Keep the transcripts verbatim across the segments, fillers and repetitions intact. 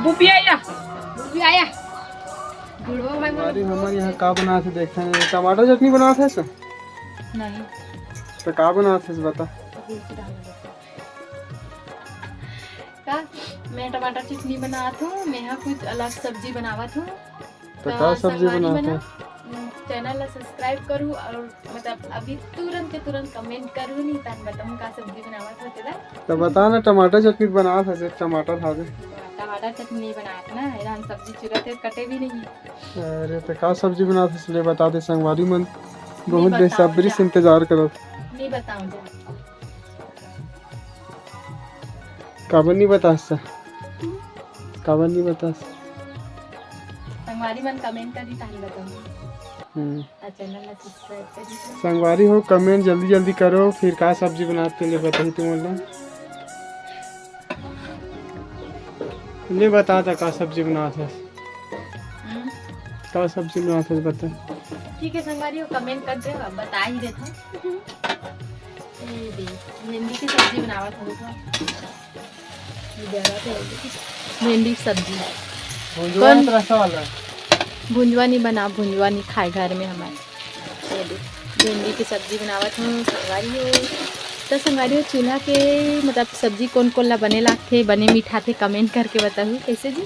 बुबिया या, बुबिया या। जुड़वा भाई बोलो। अरे, हमर यहाँ का बनात हे, देखथन। टमाटर चटनी बनात हे सर? नहीं। तो का बनात हे, बता। का? मैं टमाटर चटनी बनात हूँ, मैं यहाँ कुछ अलग सब्जी बनावत हूँ। तो तो का सब्जी संगवारी बनात मन हे? ह, चैनल ला subscribe करू और मतलब अभी तुरंत के तुरंत comment करू, नहीं तन बताऊँ का सब्जी बनावत हो तेला। तो बता ना, टमाटर चटनी बनात हे, सिर्फ टमाटर हावे। टमाटर चटनी नहीं बनात ना, एला हम सब्जी चुरत हे, कटे भी नहीं। अरे तो का सब्जी बनात हे, ले बता दे संगवारी मन, बहुत बेसब्री से इंतजार करत। नहीं बताऊँ तो। काबर नहीं बतास? काबर नहीं बतास? संगवारी मन comment करी, ताही बताऊँ। हम्म। आ, channel ला subscribe करी। संगवारी हो, comment जल्दी जल्दी करो, फिर का सब्जी बनात हे, ले बताही तुमन ला। ले बता ता का सब्जी बनात हे। हम्म। का सब्जी बनात हे, बता। ठीक है संगवारी हो, comment कर दे, अब बता ही देता हूँ। ये दे, भिंडी की सब्जी बनावत हूँ तो। ये दे रहा था, भिंडी की सब्जी। भुंजवा कौन? रसा वाला। भुंजवा नहीं बना, भुंजवा नहीं खाए घर में हमारे। ये दे, भिंडी की सब्जी बनावत हूँ संगवारी हो। तो संगवारी हो, चूल्हा के मतलब सब्जी कौन कौन ला बने लागथे, बने मिठाथे, comment करके बताहू। कैसे जी?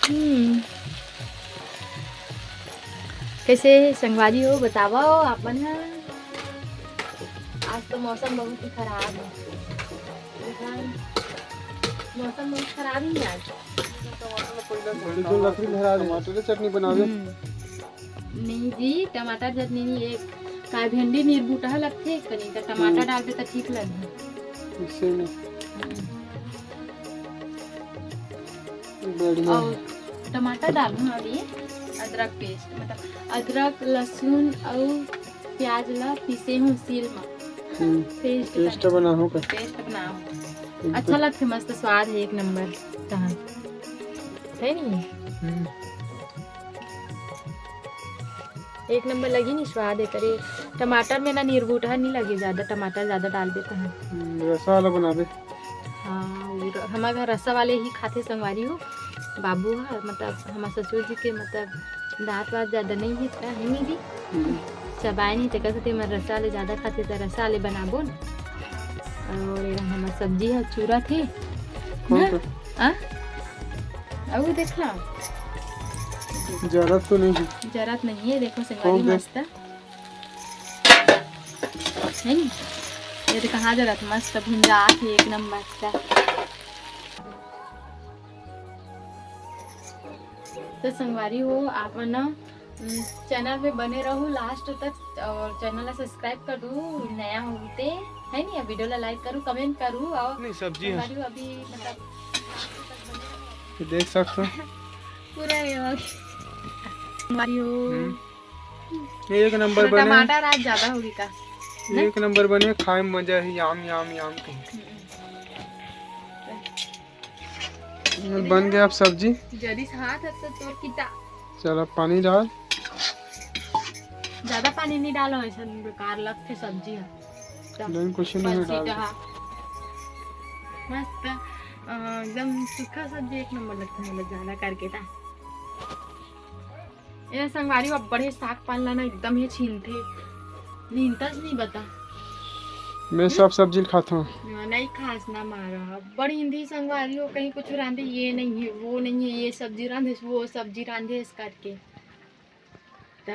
हम्म। कैसे संगवारी हो, बतावो आप मन ह। आज तो मौसम बहुत ही खराब है, लेकिन मौसम बहुत खराब ही है आज। बड़ी जोर लकड़ी भरा दे। टमाटर के चटनी बनावे। हम्म। नहीं जी, टमाटर चटनी नहीं, एक का भिंडी निरबुटहा लगथे, कनी त टमाटर हम्म। डाल दे त ठीक लगही। इसे में। हम्म। बढ़िया। और टमाटर डालूँ अभी, अदरक paste, मतलब अदरक, लहसुन और प्याज ला पीसे हूँ सील में। हम्म, paste paste बनाहूँ का? Paste बनाहूँ। बिल्कुल। अच्छा लगथे, मस्त स्वाद है, एक नंबर। कहाँ? है नहीं? हम्म। एक नंबर लगी नहीं स्वाद है करे। टमाटर में ना निरबुटहा नहीं लगे ज्यादा, टमाटर ज्यादा डाल देता है। हम्म, रसा वाला बनाबे। हाँ, वो र-, हमारे घर रसा वाले ही खाथे संगवारी हो। बाबू ह, मतलब हमारे ससुर जी के, मतलब दांत वात ज्यादा नहीं है, इतना है नहीं जी। हम्म। चबाए नहीं, तेकर सेती हमर रसा वाले ज्यादा खाथे, त रसा वाले बनाबो न। और ये हमार सब्जी ह, चूरा थे। कौन ना? सा? आ? अउ देखा। जरत तो नहीं है। जरत नहीं है, देखो संगवारी कौन दे? मस्त। है नी? ये देखा, हाँ, जरत मस्त भुंजा के एक नंबर का। तो संगवारी हो, आप मन ना, उम, channel में बने रहू last तक और channel ला subscribe कर दू, नया हो ते, है नी? Video ला like करू, comment करू और नहीं, सब्जी है। संगवारी हो, अभी मतलब ये देख सकते हो। पूरा ये वाला। संगवारी हो। हम्म। ये एक नंबर बने। टमाटर आज ज्यादा होगी का? एक नंबर बने, खाए में मजा है, याम, याम, याम कहीं। हम्म। बन गया अब सब्जी। जरिस हाथ अब तो तोर किता। चल अब पानी डाल। ज्यादा पानी नहीं डालो, ऐसा बेकार लगथे सब्जी ह। नहीं, कुछ नहीं बस डाल। ठीक है। मस्त, अ, एकदम सूखा सब्जी एक नंबर लगथे, मतलब ज्यादा करके ता। ए संगवारी, अब बड़े साग पान ला ना एकदम ही छीनथे, नींदतस नहीं बता। मैं सब सब्जी ल खाथों। हाँ, नहीं खास ना मारा, बड़ हिंदी संगवारी हो, कहीं कुछ रांधे, ये नहीं है, वो नहीं है, ये सब्जी रांधे, वो सब्जी रांधे, इस करके। ता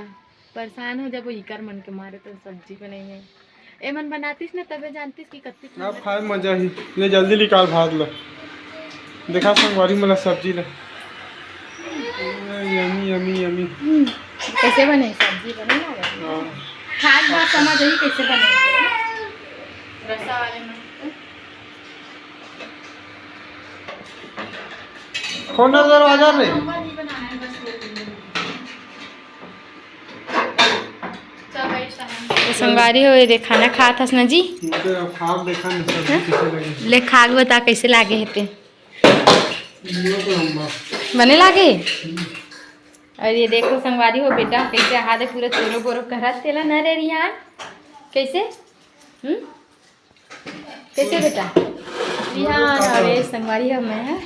परेशान हो जब इकर मन के मारे तो सब्जी बनाई है। ए मन बनातीस ना तबे जानतीस कि कत्ती अब खाए मजा ही। ले जल्दी निकाल भात ला। देखा संगवारी मला सब्जी ला। Yummy, yummy, yummy. हम्म, कैसे बने सब्जी बने ना? हाँ। खाए के बाद समझ आई कैसे बने। रसा वाले मस्त। खोल ना दरवाजा रे। नंबर नहीं बनाना है, बस वो तो संगवारी हो, ये दे खाना खात हस ना जी? इनके अब खाब देखा नहीं, सब्जी कैसे लगी। ले खा के बता कैसे लागे हे ते। ये तो हम बने लागे? और ये देखो संगवारी हो बेटा, कैसे हाथ है पूरा चोरो बोरो करत तेला न रे रिहान। कैसे? हम्म? कैसे बेटा? रिहान, अरे संगवारी हो, मैं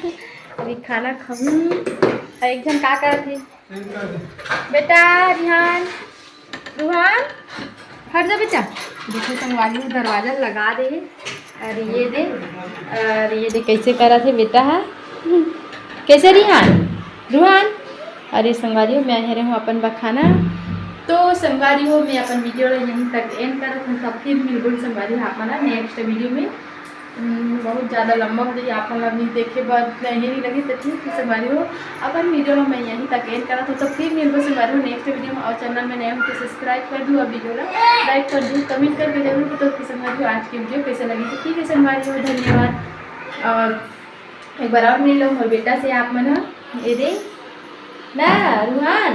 अभी खाना खाऊं। अउ एक झन का करत हे? बेटा रिहान, रुहान, हट जा बेटा। देखो संगवारी हो, दरवाजा लगा दे हे। अरे ये दे, अरे ये दे, कैसे करत हे बेटा ह। कैसे रिहान, रुहान? अरे संगवारी हो, मैं हरे हूँ अपन बखाना। तो संगवारी हो, मैं अपन वीडियो ला यहीं तक एंड करत हूँ। तब फिर मिलबो संगवारी हो आप मन ला नेक्स्ट वीडियो में। हम्म, बहुत ज़्यादा लंबा हो जाही, आप मन ला भी देखे बर नहीं लगे, तो ठीक है संगवारी हो, अपन वीडियो ला मैं यहीं तक एंड करत हूँ। तो फिर मिलबो संगवारी हो नेक्स्ट वीडियो में। और चैनल में नए हो तो सब्सक्राइब कर दू, और वीडियो ला लाइक कर दू, कमेंट करके जरूर बताओ कि संगवारी हो आज की वीडियो कैसे लगी। तो ठीक है संगवारी हो, धन्यवाद। और एक बार और मिल लो मोर बेटा से आप मन ह। ये दे ना रुहान,